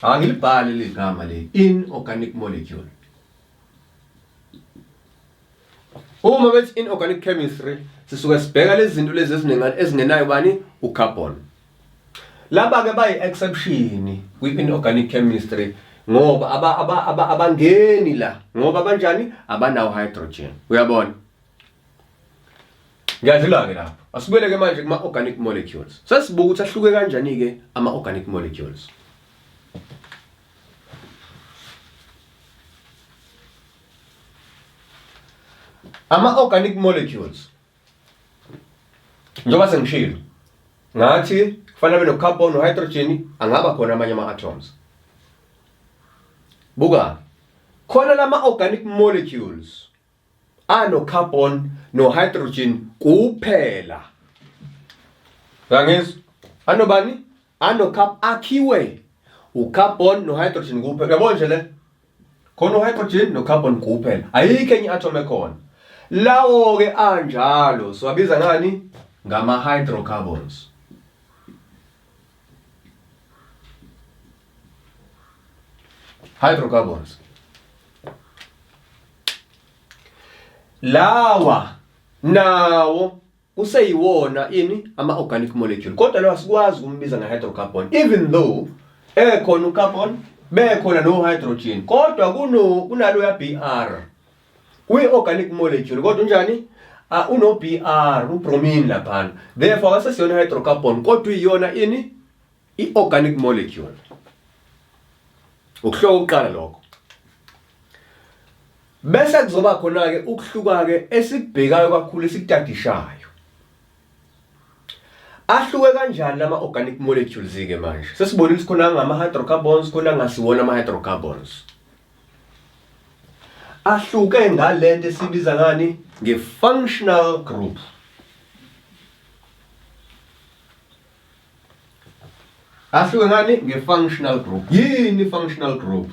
Angilibhali ligama le inorganic molecule. Uma bethi inorganic chemistry sisuke sibheka lezi zinto lezi ezinengane ezingenayo bani ucarbon. Laba ke bayi exception kwi inorganic chemistry ngoba aba aba aba abangeni la ngoba banjani abanawo hydrogen. Uyabona? Ngiyadlula-ke lapho. Asibuyele-ke manje kuma-organic molecules. Sesibuka ukuthi ahluke kanjani-ke ama-organic molecules. Ama-organic molecules njengoba sengishilo ngathi kufanele abe no-carbon no-hydrogen angaba khona amanye ama-atoms. Buka khona lama-organic molecules ano-carbon no-hydrogen kuphela. Uyangizwa? Anobani? Ano-carb akhiwe u-carbon no-hydrogen kuphela. Uyabona nje le? Khona u-hydrogen no-carbon kuphela. Ayikho enye i-atom ekhona. Lawo-ke anjalo siwabiza ngani? Ngama-hydrocarbons. Hydrocarbons. Lawa nawo kuseyiwona ini ama-organic molecule kodwa lo asikwazi ukumbiza nge-hydrocarbon even though ekhona ucarbon bekhona no-hydrogen kodwa kuno kunaloya Br kwi-organic molecule kodwa unjani uh, uno-Br ubromine laphana therefore akasesiyona hydrocarbon kodwa iyona ini I-organic molecule. Ukuhloka ukuqala lokho. Bese kuzoba khona-ke ukuhluka-ke esikubhekayo kakhulu esikutadishayo. Ahluke kanjani lama organic molecules ke manje? Sesibonile ukuthi khona ngama hydrocarbons, khona ngasiwona ama hydrocarbons. Ahluke ngalento esibiza ngani? Nge-functional group. Ahluke ngani? Nge-functional group. Yini i-functional group?